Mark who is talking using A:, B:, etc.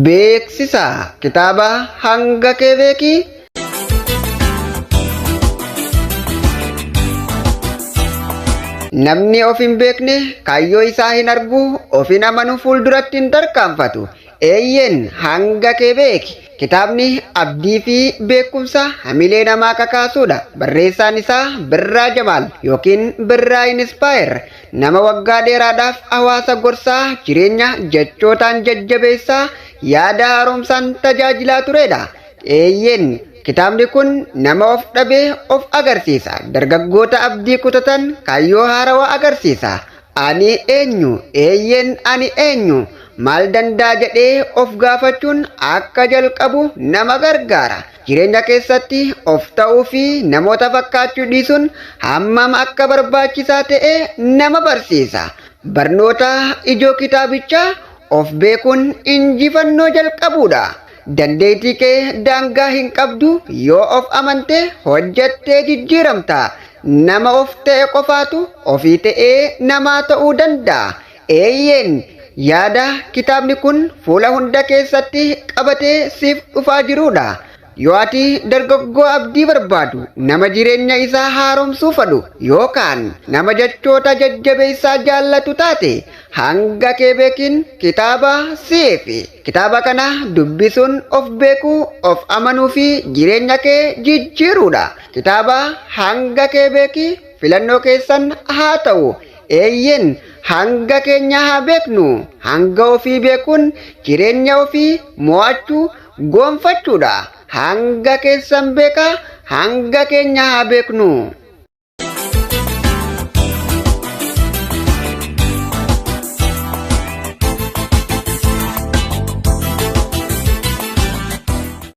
A: Beeksisa kitaaba hanga kee beeki. Namni of hin beekne kaayyoo isaa hin argu, of hin amanu, fuulduratti hin tarkaanfatu. Eeyyeen, hanga kee beeki. Kitaabni abdii fi beekumsa hamilee namaa kakaasuudha. Barreessaan isaa Birraa Jamaal yookiin Birraa Inspire, nama waggaa dheeraadhaaf hawaasa gorsaa, jireenya jechootaan jajjabeessaa, yaada haaromsaan tajaajilaa turedha. Eeyyeen, kitaabni kun nama of dhabee of agarsiisa. Dargaggoota abdii kutatan kaayyoo haarawaa agarsiisa. Ani eenyu? Eeyyeen, ani eenyu? Maal danda'a jedhee of gaafachuun akka jalqabu nama gargaara. Jireenya keessatti of ta'uu fi namoota fakkaachuu dhiisuun hammam akka barbaachisaa ta'e nama barsiisa. Barnoota ijoo kitaabichaa: of beekuun injifannoo jalqabuudha. Dandeettii kee daangaa hin qabdu, yoo of amante hojjettee jijjiiramta. Nama of ta'e qofaatu ofii ta'ee namaa ta'uu danda'a. Eeyyeen, yaada kitaabni kun fuula hunda keessatti qabatee siif dhufaa jirudha. Yoo ati dargaggoo abdii barbaadu, nama jireenya isaa haaromsuu fadhu yookaan nama jechoota jajjabeessaa jaallatu taate, hanga kee beekin kitaaba siif. Kitaaba kana dubbisuun of beekuu, of amanuu fi jireenya kee jijjiiruudha. Kitaaba hanga kee beeki filannoo keessan haa ta'u. Eeyyeen, hanga keenya haa beeknu. Hanga ofii beekuun jireenya ofii mo'achuu, goonfachuudha. Hanga keessan beekaa, hanga keenya haa beeknu.